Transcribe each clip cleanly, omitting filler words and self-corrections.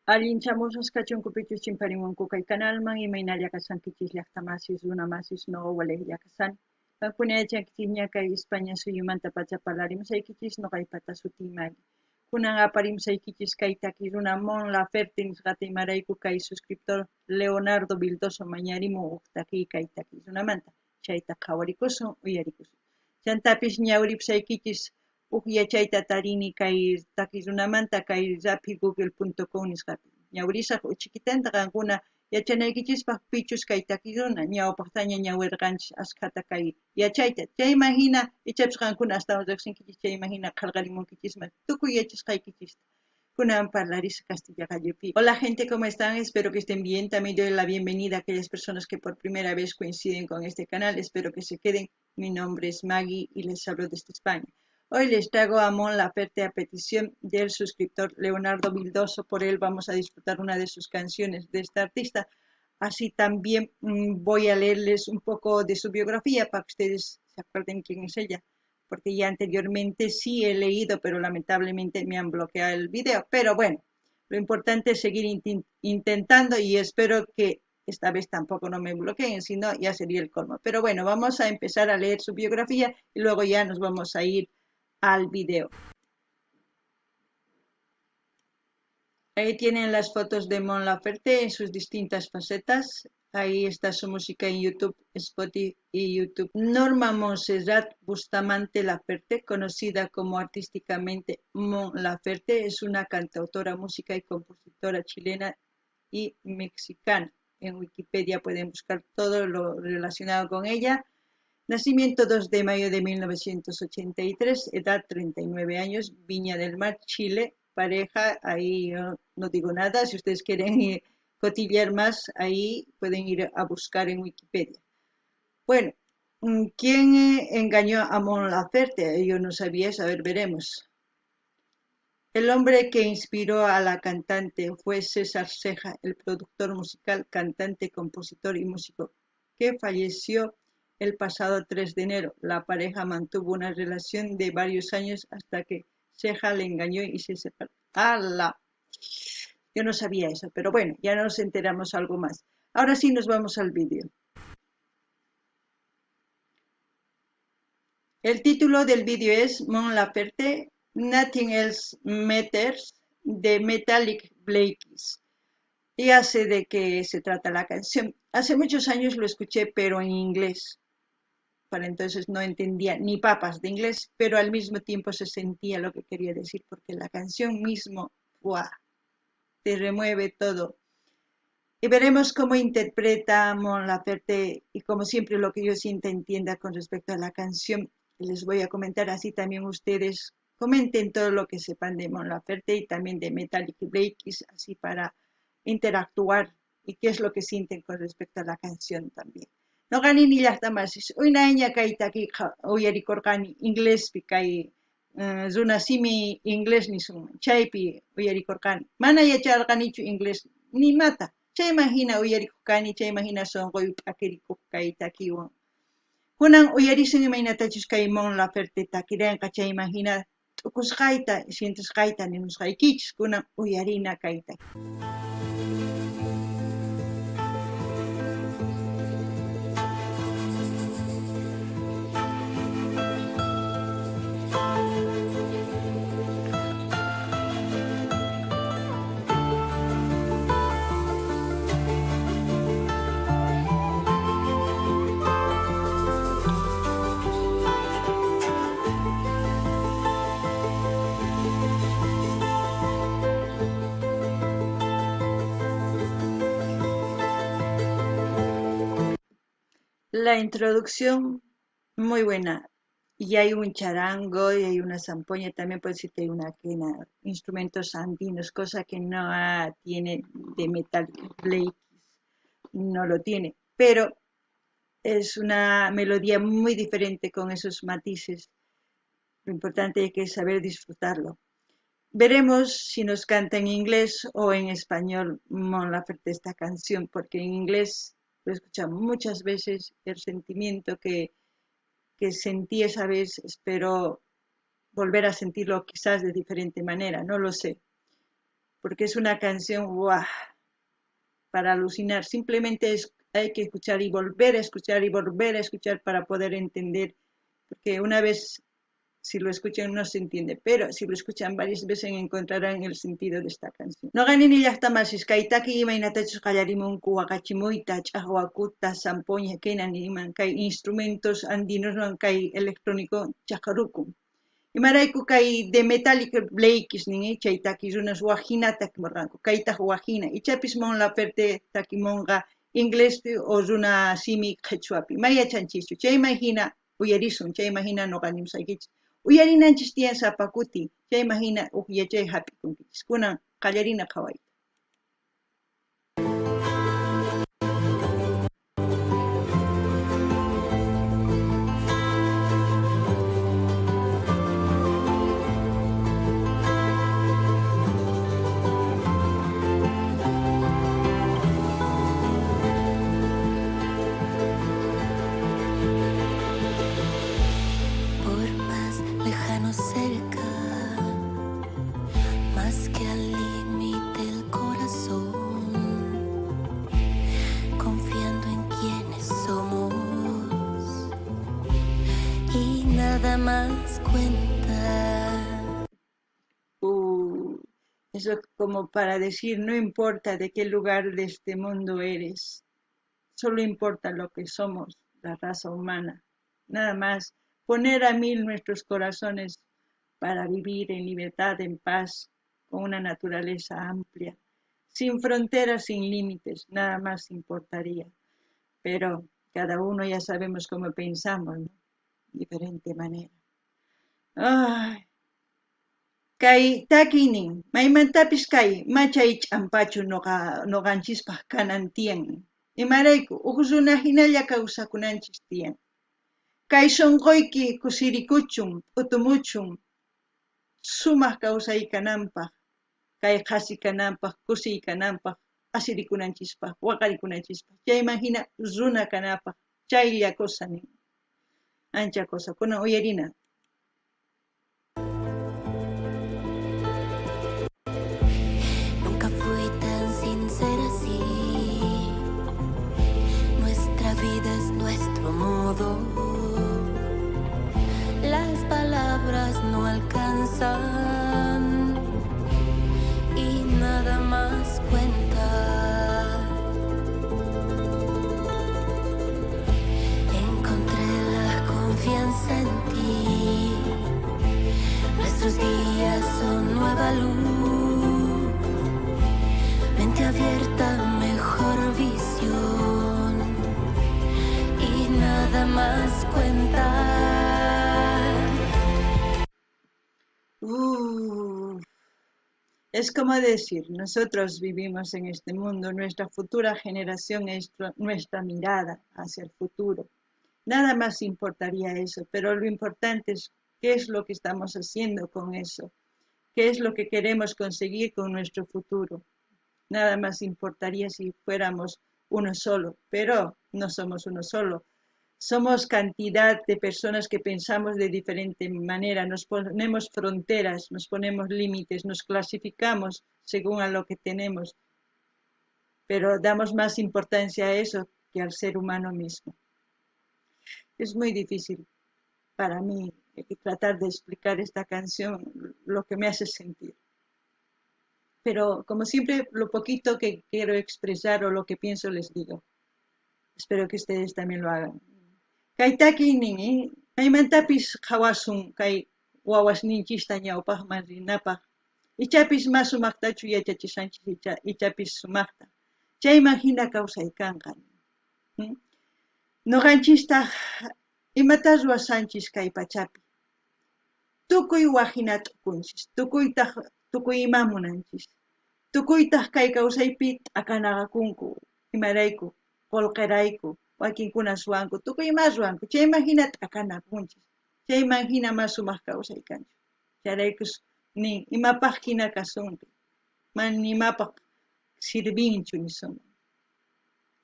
Allinchamusqas kachunku pichus chimparimunku kay kanalman, imaynalla kashankichis llaqtamasis, runamasis, noqa walejlla kasani. Qankuna yachankichisña kay España suyumantapacha parlarimusaykichis, noqaypata sutiy Maggie. Kunan aparimusaykichis kay taki runa Mon Laferte nisqata imarayku kay suscriptor Leonardo Vildoso mañarimun uj takiy kay taki runamanta. Chayta qhawarikusun, uyarikusun. Chantapis ñawripusaykichis uj yachayta tarini kay taki runamanta kay raphi google.com nisqapi. Ñawrisaj uchikitanta qankuna yachanaykichispaj pichus kay taki runa ñawpajtaña ñawirqanchis askhata kay yachayta. Chayman hina ichapis qankuna astawan riqsinkichis, chayman hina qhalqarimunkichisman tukuy yachasqaykichista. Kunan parlaris castilla qallupi. Hola gente, ¿cómo están? Espero que estén bien. También doy la bienvenida a aquellas personas que por primera vez coinciden con este canal. Espero que se queden. Mi nombre es Maggie y les hablo desde España. Hoy les traigo a Mon Laferte a petición del suscriptor Leonardo Vildoso. Por él vamos a disfrutar una de sus canciones de esta artista. Así también voy a leerles un poco de su biografía para que ustedes se acuerden quién es ella, porque ya anteriormente sí he leído, pero lamentablemente me han bloqueado el video. Pero bueno, lo importante es seguir intentando y espero que esta vez tampoco no me bloqueen, si no ya sería el colmo. Pero bueno, vamos a empezar a leer su biografía y luego ya nos vamos a ir al video. Ahí tienen las fotos de Mon Laferte en sus distintas facetas. Ahí está su música en YouTube, Spotify y YouTube. Norma Montserrat Bustamante Laferte, conocida como artísticamente Mon Laferte, es una cantautora, música y compositora chilena y mexicana. En Wikipedia pueden buscar todo lo relacionado con ella. Nacimiento 2 de mayo de 1983, edad 39 años, Viña del Mar, Chile. Pareja, ahí yo no digo nada, si ustedes quieren cotillear más, ahí pueden ir a buscar en Wikipedia. Bueno, ¿quién engañó a Mon Laferte? Yo no sabía eso, a ver, veremos. El hombre que inspiró a la cantante fue César Ceja, el productor musical, cantante, compositor y músico, que falleció el pasado 3 de enero. La pareja mantuvo una relación de varios años hasta que Ceja le engañó y se separó. ¡Hala! Yo no sabía eso, pero bueno, ya nos enteramos algo más. Ahora sí nos vamos al vídeo. El título del vídeo es Mon Laferte, Nothing Else Matters, de Metallic Blackness. Ya sé de qué se trata la canción. Hace muchos años lo escuché, pero en inglés. Para entonces no entendía ni papas de inglés, pero al mismo tiempo se sentía lo que quería decir, porque la canción mismo, ¡buah!, te remueve todo. Y veremos cómo interpreta Mon Laferte y como siempre lo que yo sienta entienda con respecto a la canción. Les voy a comentar, así también ustedes comenten todo lo que sepan de Mon Laferte y también de Metallic Blackness, así para interactuar y qué es lo que sienten con respecto a la canción también. Noqani nillajtamasis, unayña kay takiqa uyarikurqani inglespi kay runa simi inglés nisunman, chaypi uyarikurqani. Mana yacharqanichu inglés nimata, chayman hina uyarikuq kani, chayman hina sunquy p'akirikuq kay takiwan. Kunan uyarisun imaynatachus kay Mon Laferte takirenqa, chayman hina t'ukusqayta, sientisqayta nimusqaykichis, kunan uyarina kay taki. La introducción, muy buena. Y hay un charango y hay una zampoña, también puede ser que hay una quena, instrumentos andinos, cosa que no tiene de Metallic Blackness, no lo tiene, pero es una melodía muy diferente con esos matices. Lo importante es que es saber disfrutarlo. Veremos si nos canta en inglés o en español Mon Laferte esta canción, porque en inglés lo he escuchado muchas veces, el sentimiento que sentí esa vez, espero volver a sentirlo quizás de diferente manera, no lo sé. Porque es una canción, ¡guau!, para alucinar. Simplemente hay que escuchar y volver a escuchar y volver a escuchar para poder entender, porque una vez si lo escuchan no se entiende, pero si lo escuchan varias veces encontrarán el sentido de esta canción. Noqa nini llaqtamasis kay taki imaynatachus qallarimunku waqachimuyta, ch'aqwakuta, zampoña, quena niman, kay instrumentos andinoswan kay electrónico chaqrukun. Imarayku kay The Metallic Blakes nin, chay taki runas waj jina takimurqanku, kaytaq waj jina, ichapis Mon Laferte takimunqa inglespi o runa simi qhichwapi, may yachanchischu, chayman hina uyarisun, chayman hina noqa nimusaykichis. Uyarinanchis tiyan sapa kuti, chayman hina uj yachay hap'ikunkichis. Kunan qallarina qhawayta. Por más lejano cerca, más que al límite el corazón, confiando en quienes somos y nada más cuenta. Eso como para decir, no importa de qué lugar de este mundo eres, solo importa lo que somos, la raza humana. Nada más, poner a mil nuestros corazones para vivir en libertad, en paz, con una naturaleza amplia, sin fronteras, sin límites, nada más importaría. Pero cada uno ya sabemos cómo pensamos, ¿no? Diferente manera. Ay. Kay takiynin, maymantapis kay machay ch'ampachu noqanchispaq kanan tiyan. Imarayku, uj runa hinalla kawsakunanchis tiyan. Kay sunquyki kusirikuchun, p'utumuchun, sumaq kawsay kananpaq, kay qhasi kananpaq, kusiy kananpaq, asirikunanchispaq, waqarikunanchispaq, chayman hina runa kanapaq, chaylla cosa nin. Ancha cosa, kunan uyarina. Nunca fui tan sincera así. Nuestra vida es nuestro modo. Las palabras no alcanzan y nada más cuenta. Encontré la confianza en ti. Nuestros días son nueva luz. Mente abierta, mejor visión. Y nada más cuenta. Es como decir, nosotros vivimos en este mundo, nuestra futura generación es nuestra mirada hacia el futuro. Nada más importaría eso, pero lo importante es qué es lo que estamos haciendo con eso, qué es lo que queremos conseguir con nuestro futuro. Nada más importaría si fuéramos uno solo, pero no somos uno solo. Somos cantidad de personas que pensamos de diferente manera, nos ponemos fronteras, nos ponemos límites, nos clasificamos según a lo que tenemos, pero damos más importancia a eso que al ser humano mismo. Es muy difícil para mí tratar de explicar esta canción, lo que me hace sentir. Pero como siempre, lo poquito que quiero expresar o lo que pienso les digo. Espero que ustedes también lo hagan. Kay takiynin, maymantapis qhawasun kay wawasninchista ñawpaqman rinapaq. Ichapis mas sumaqtachu yachachishanchis, ichapis sumaqta. Chayman hina kawsay kanqa. Noqanchistaq imata ruwasanchis kay pachapi. Tukuy wajina t'ukunchis, tukuytaq tukuy ima munanchis. Tukuytaq kay kawsaypi t'akanaqakunku, imarayku, qullqirayku, wakinkuna suwanku, tukuy ima ruwanku, chayman hina t'akanakunchis, chayman hina mas sumaq kawsay kanchu. Chayraykus nin imapaq hina kasunki, mana nimapaq sirvinchu nisunman.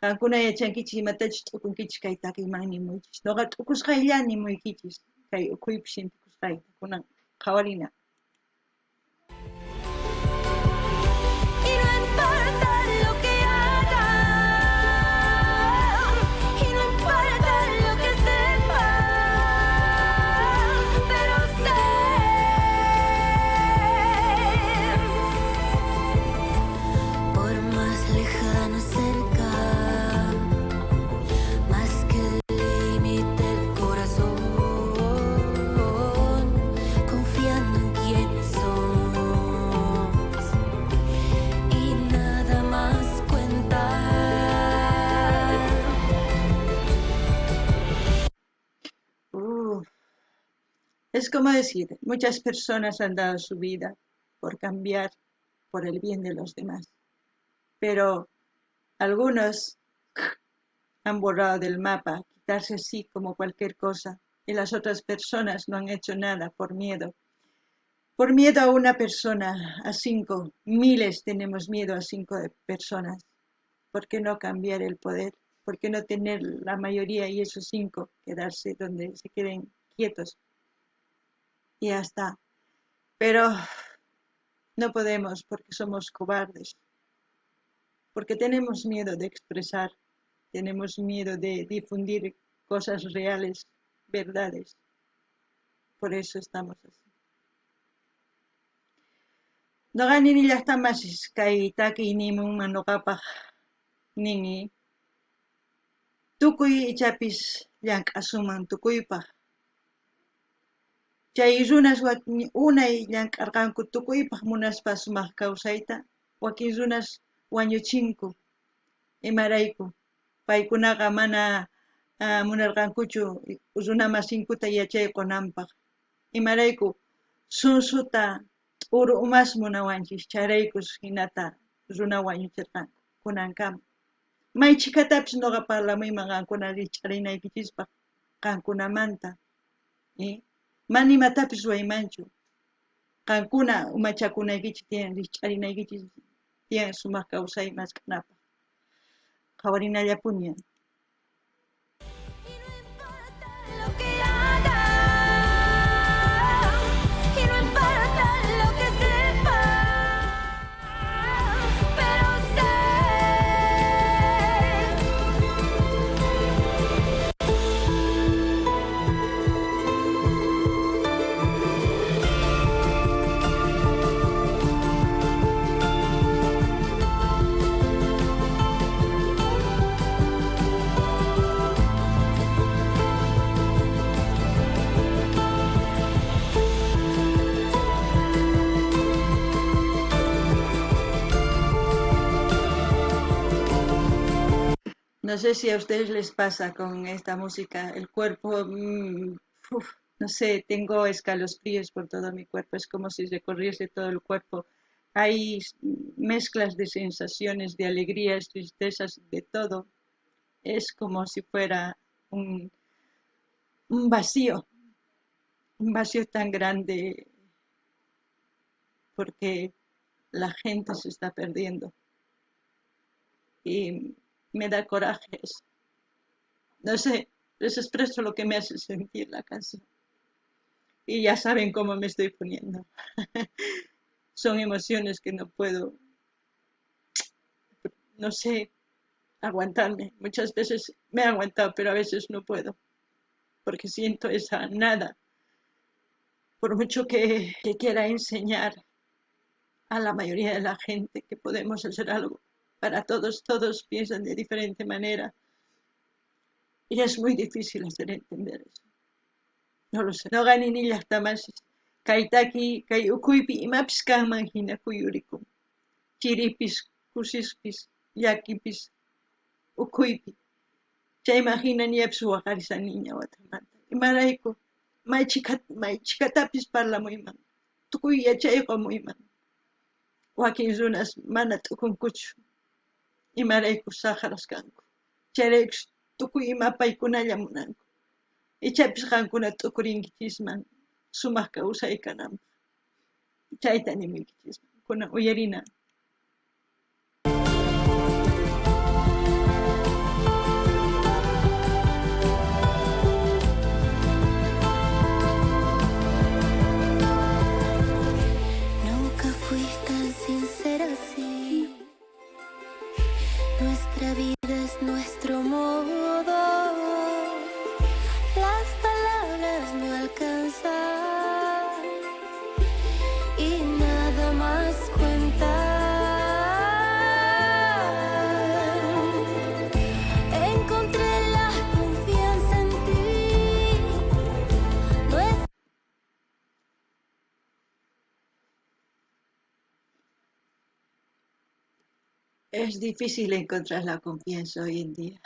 Qankuna yachankichis imatachus t'ukunkichis kay takiyman nimuychis. Noqa t'ukusqaylla nimuykichis, kay ukhuypi sintikusqayta. Kunan qhawarina. Es como decir, muchas personas han dado su vida por cambiar, por el bien de los demás. Pero algunos han borrado del mapa, quitarse así como cualquier cosa, y las otras personas no han hecho nada por miedo. Por miedo a una persona, a 5, miles tenemos miedo a 5 personas. ¿Por qué no cambiar el poder? ¿Por qué no tener la mayoría y esos 5 quedarse donde se queden quietos? Y ya está. Pero no podemos porque somos cobardes, porque tenemos miedo de expresar, tenemos miedo de difundir cosas reales, verdades. Por eso estamos así. Noqa nini llaqtamasis kay takiynimunman noqapaq nini tukuy ichapis llank'asunman tukuypaq. Chay runas unay llank'arqanku tukuypaq munaspa sumaq kawsayta, wakin runas wañuchinku. Imarayku paykunaqa mana munarqankuchu runamasinkuta yachay qunanpaq. Imarayku sunsuta t'uru umas munawanchis, chayraykus hinata runa wañuchirqanku kunankama. May chhikatapis noqa parlamuyman qankuna rikch'arinaykichispaq qankunamanta. Mana imatapis ruwaymanchu. Qankuna umachakunaykichis tiyan, rikch'arinaykichis tiyan sumaq kawsay mask'anapaq. Qhawarinallapuni. No sé si a ustedes les pasa con esta música, el cuerpo, no sé, tengo escalofríos por todo mi cuerpo, es como si recorriese todo el cuerpo. Hay mezclas de sensaciones, de alegrías, tristezas, de todo. Es como si fuera un vacío, un vacío tan grande porque la gente se está perdiendo. Y me da coraje eso. No sé, les expreso lo que me hace sentir la canción. Y ya saben cómo me estoy poniendo. Son emociones que no puedo, no sé, aguantarme. Muchas veces me he aguantado, pero a veces no puedo, porque siento esa nada. Por mucho que quiera enseñar a la mayoría de la gente que podemos hacer algo para todos, todos piensan de diferente manera. Y es muy difícil hacer entender eso. No lo sé. Noqa nini llaqtamasis kay taki kay ukuypi imapis kanman hina kuyurikun. Chiripis, kusispis, llakipis ukuypi. Chayman hina ñapis waqarisaniña watamanta. Imarayku may chhikatapis parlamuyman. Tukuy yachayqamuyman. Wakin runas mana t'ukunkuchu. Imarayku saqras kanku. Chayraykus tukuy ima paykunalla munanku. Ichapis qankuna t'ukurinkichisman sumaq kawsay kananpaq. Chayta nimuykichisman. Kunan uyarina. Nunca fui tan sincera así. Nuestra vida es nuestro modo. Las palabras no alcanzan y nada más cuenta. Encontré la confianza en ti. No es Es difícil encontrar la confianza hoy en día.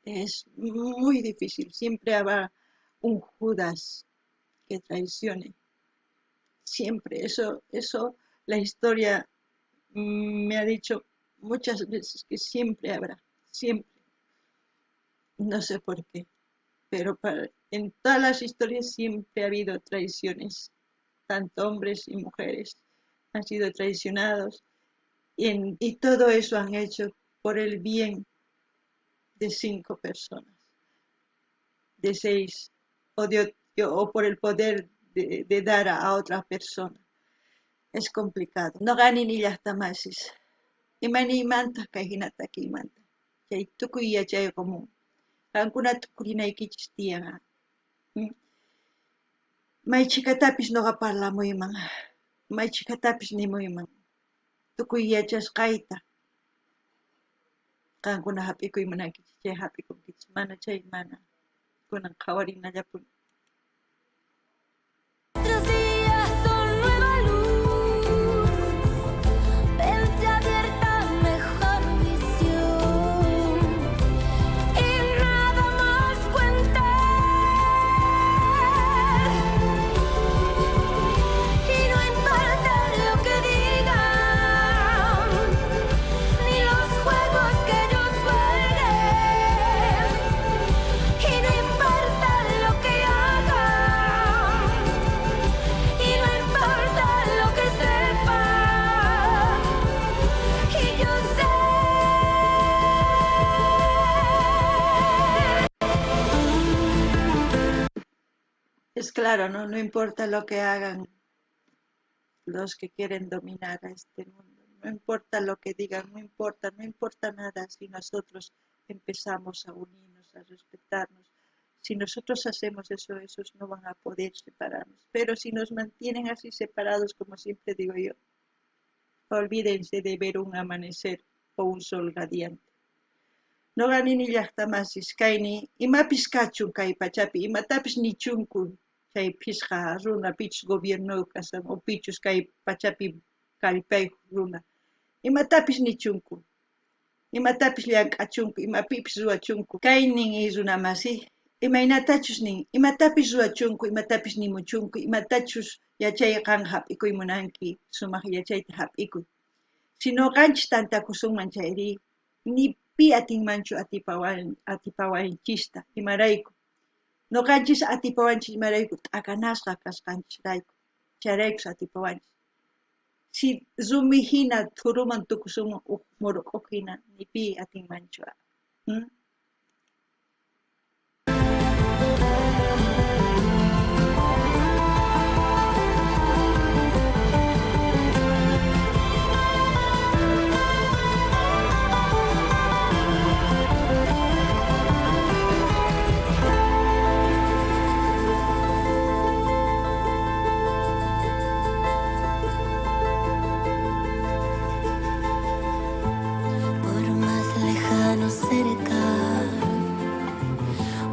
Es muy difícil. Siempre habrá un Judas. Que traicione. Siempre, eso, la historia me ha dicho muchas veces que siempre habrá, siempre. No sé por qué, pero en todas las historias siempre ha habido traiciones, tanto hombres y mujeres han sido traicionados y todo eso han hecho por el bien de 5 personas, de 6, o por el poder de dar a otra persona. Es complicado. No gani ni llaqtamasis. Imanimanta kay hinata kiymanta. Chay tukuy yachay común. Qankuna tukurinaykichis tiyan. Maychikatapis noqa parlamuyman. Maychikatapis nimuyman. Tukuy yachasqayta. Qankuna hap'ikuy munankichis, chay hap'ikunkichis. Mana chay mana. Kunan qhawarinallapuni. Es claro, ¿no? No importa lo que hagan los que quieren dominar a este mundo, no importa lo que digan, no importa, no importa nada si nosotros empezamos a unirnos, a respetarnos. Si nosotros hacemos eso, esos no van a poder separarnos. Pero si nos mantienen así separados, como siempre digo yo, olvídense de ver un amanecer o un sol radiante. No ganini llaqtamasis kayni imapis kachun kay pachapi, imatapis nichunku chay phisqa runa, pichus gobierno kasan o pichus kay pachapi kallpayuq runa, imatapis nichunku, imatapis llank'achunku, imapipis ruwachunku. Kaynin y runamasi, imaynatachus nin, imatapis ruwachunku, imatapis nimuchunku, imatachus yachay qan hap'ikuy munanki, sumaq yachayta hap'ikuy. Si no qanchis tantakusunman chayri, ni pi atinmanchu atipawanchista, imarayku. Noqanchis atipawanchis imarayku, t'akanasqa kasqanchisrayku, chayraykus atipawanchis. Si rumi hina thuruman tukusunman uj murq'uq hina, ni pi atinmanchu.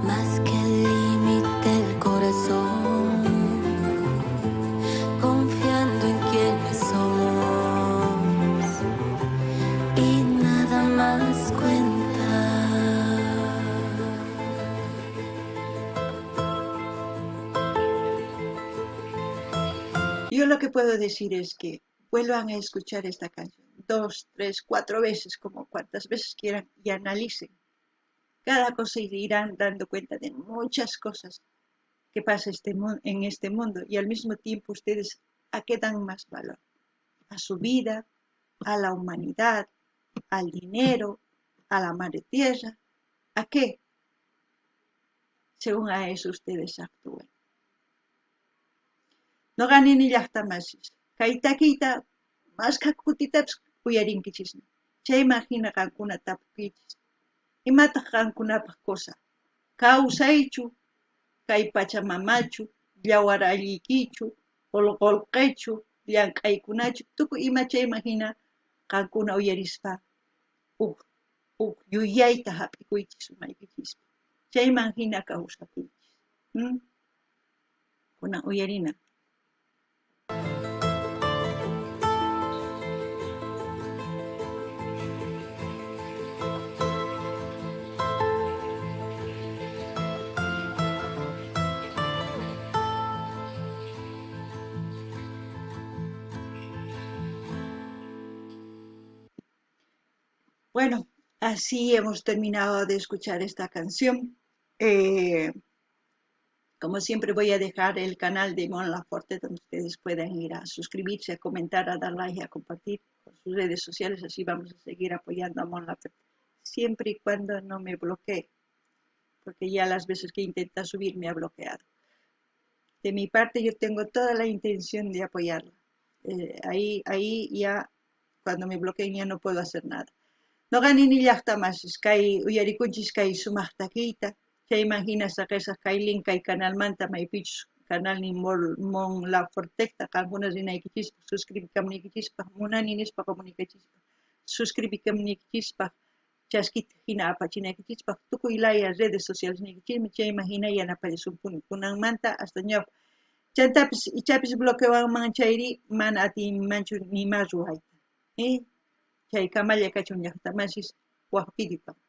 Más que el límite del corazón, confiando en quienes somos y nada más cuenta. Yo lo que puedo decir es que vuelvan a escuchar esta canción 2, 3, 4 veces, como cuantas veces quieran, y analicen cada cosa y irán dando cuenta de muchas cosas que pasa en este mundo, y al mismo tiempo ustedes a qué dan más valor, a su vida, a la humanidad, al dinero, a la madre tierra, ¿a qué? Según a eso ustedes actúen. No ganen ni llaqtamasis. Kaytakiyta maskha kutitapis uyarinkichisña. Chayman hina qankuna tapukichis. Imataq qankunapaq cosa? Kawsaychu, kay pachamamachu, yawar alliykichu, qolqolqechu, llank'aykunachu, tukuy ima chayman hina qankuna uyarispa uj yuyayta hap'ikuychis umaykichispi. Chayman hina kawsakuychis. Kunan uyarina. Bueno, así hemos terminado de escuchar esta canción. Eh, como siempre voy a dejar el canal de Mon Laforte donde ustedes pueden ir a suscribirse, a comentar, a dar like, a compartir por sus redes sociales. Así vamos a seguir apoyando a Mon Laferte, siempre y cuando no me bloquee, porque ya las veces que intenta subir me ha bloqueado. De mi parte yo tengo toda la intención de apoyarla. Ahí, ahí ya, cuando me bloqueen ya no puedo hacer nada. Noqa nini llaqta masis kay uyarikunchis kay sumaq takiyta, chayman hina saqesaq kay link kay canalmanta maypichus canalnin Mon Lafortecta qankuna rinaykichispaq, suscribikamunaykichispaq, munani nispa comunicachispa, suscribikamunaykichispaq, chaskita hina apachinaykichispaq, tukuy laya redes sociales niykichismi, chayman hina yanapallasunpuni kunanmanta hasta ñawpa. Chantapis ichapis bloquewanman chayri mana atinmanchu nima ruwayta. Chay kamalla kachun llaqta masis waj videokama.